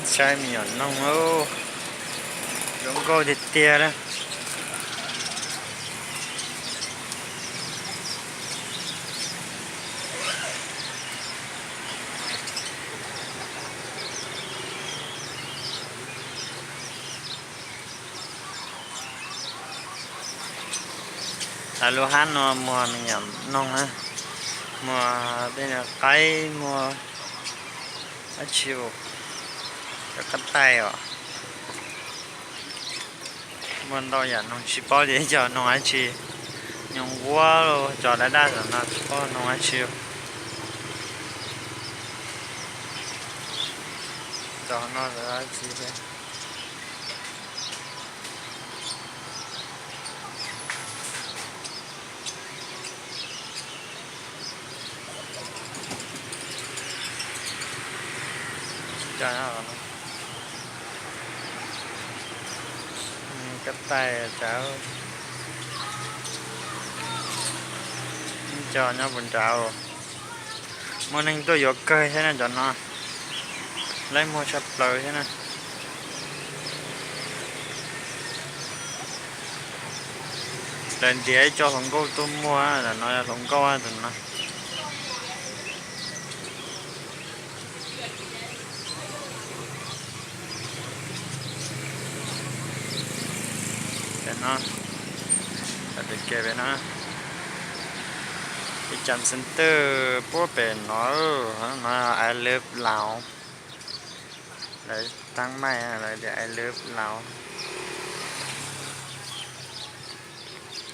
Saib me nyuam noog, zoo nkauj tiag tiag na. Lub hab no muag me nyuam noog na, muag tej qaib, muag dab tsi, cov qab tais os. Muaj ntau yam noog tsis paub tias cov noog dab tsi, noog vuab los cov daj daj tom no tsis paub noog dab tsi. Cov no dab tsi thiab. Kab tais, cov nyob puas nrad. Muaj neeg tuaj yuav kawg thiab na cov no, lawv muag tshaj plaws thiab na. Lawv ntiav ib co hluas nkauj tuaj muag, tam no yog hluas nkauj tam no. Tam no, tam pem kev pem no, ib cam xeev twj puag pem no, no I love Laos. Lawv tab maij lawv tias I love Laos.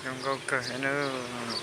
Zoo nkauj kawg thiab nawb.